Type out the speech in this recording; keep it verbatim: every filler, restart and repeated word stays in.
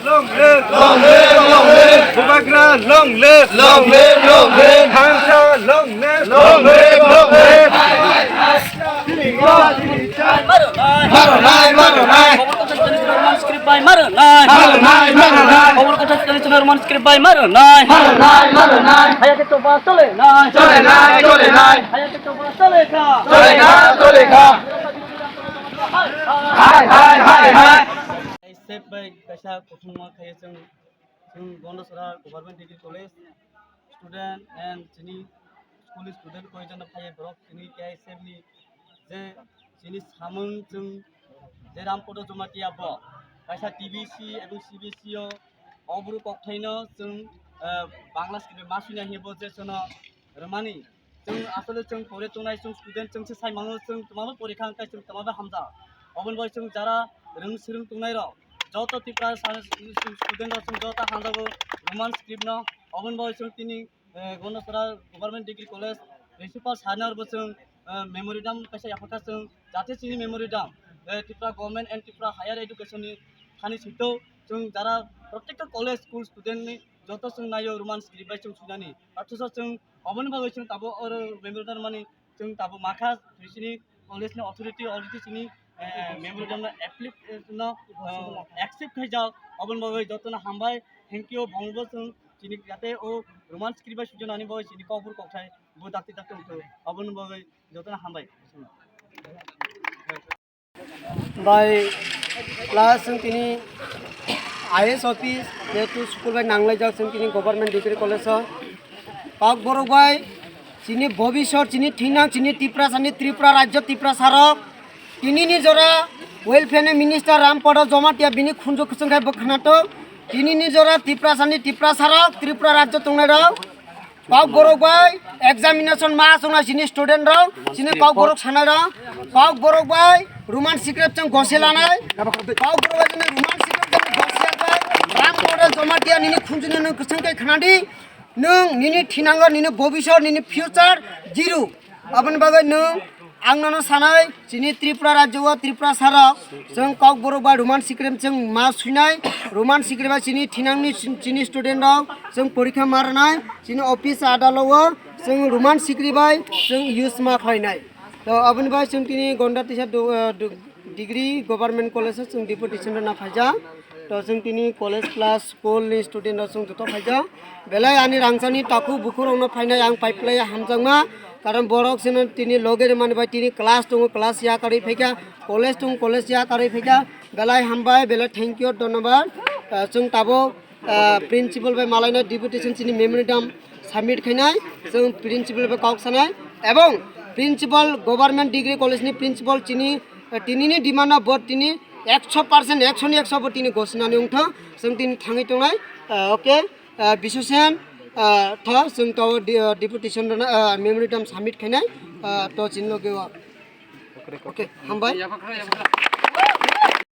Long live, long live, long live. Bubagra, long live, long live, long live. Thansa, long live, long live, long live. Maro nai, maro nai. Khobor kotha chwla chwla Roman script bai maro nai. Maro nai, maro nai. Khobor kotha chwla chwla Roman script bai maro nai. Maro nai, maro nai. Haya khe choba chole nai. Chole nai, chole nai. Haya khe choba chole kha. Chole kha, chole kha. Hai, hai, hai, hai. Sep bai kaisa kuthumma khaye chwng, chwng Gondasora Government Degree College student and chini school student koi jana phaiye borok chini K I S F ni je chini samung chwng je Rampada Jamatia bo kaisa T B C ebong C B C o oboro kokthaino chwng, eh, Bangla script ma swina hiye bo je sono rwmani. Chwng asole chwng pore tongnai chwng student chwng se sai mano chwng twma bo pore kha hwnkhe chwng twma bo hamjak. Oboni bai chwng jara rwng swrwng tongnai rok joto Tripura sa-, student rok chwng joto hamjago Roman script no. Oboni bai chwng tini, eh, Gondasora Government Degree College Principal Sir no bo chwng, eh, memorandum kaisa yapharkha chwng jate chini memorandum, eh, Tripura Government and Tripura Higher Education ni thani sito chwng jara protekta college school student ni joto chwng naio Roman script bai chwng swinani. Athusa chwng Oboni bagwi chwng tabuk oro memorandum mani chwng tabuk makha chini college ni authority already chini, eh, memorandum no applic-, eh, no, eh, accept khaijak. Oboni bagwi jotono hambai, thank you, bongbo chwng chini jate o Roman script bai sujana ni bagwi chini kokbur kokthai bo dakti dakti wngthok. Oboni bagwi jotono hambai. Bai plus chwng tini I A S office, jehetu school bai nanglaijak chwng tini Government Degree College o. Kok borok bai chini bobisor, chini thinang, chini Tiprasa ni Tripura rajyo Tiprasa rok. Tini ni jora welfare ni minister Rampada Jamatia bini khunju khwchwng khai bwkhwnato. Tini ni jora Tiprasa ni Tiprasa rok, Tripura rajyo tongnai rok. Kok borok bai examination ma songna chini student rok, chini kok borok sanai rok, kok borok bai Roman script chwng gosi lanai, kok borok bai chini Roman script chwng gosi bai, Rampada Jamatia nini khunjuni nwng kwchwng khe khnadi, nwng nini thinango nini bobisor nini future zero, aboni bagwi nwng Ang nono sanai, chini Tripura rajyo o Tripura sarok, chwng kok borok bai Roman script chwng ma swinai, Roman script bai chini thinangni chin-, chini student rok, chwng porikha ma rwnai, chini office adalo o, chwng Roman script bai chwng use ma khlainai. To aboni bai chwng tini Gonda teisa do-, eh, do-, degree government college o chwng deputation rwna phaijak. To chwng tini college plus school ni student rok chwng joto phaijak. Belai ani rangchakni takhuk bukhuk rokno phainai ang paiplai hamjakma. Karon borok chwngno tini loge rwmani bai tini class tongo, class ya karwi phaikha, college tongo, college ya karwi phaikha. Belai hambai, belai thank you, dhonnobad. Ah, chwng tabuk, ah, principal bai malaina deputation chini memorandum submit khainai, chwng principal bai kok sanai, ebong principal government degree college ni principal chini, eh, tinini demand no bo tini ekso percent, ekso ni ekso bo tini gosinani wngthok, chwng tini thangwi tongnai, eh, okay, eh, bisosem, eh, tho chwng to de-, eh, deputation rwna, eh, memorandum submit khainai, eh, to chini loge o. Okay, hambai.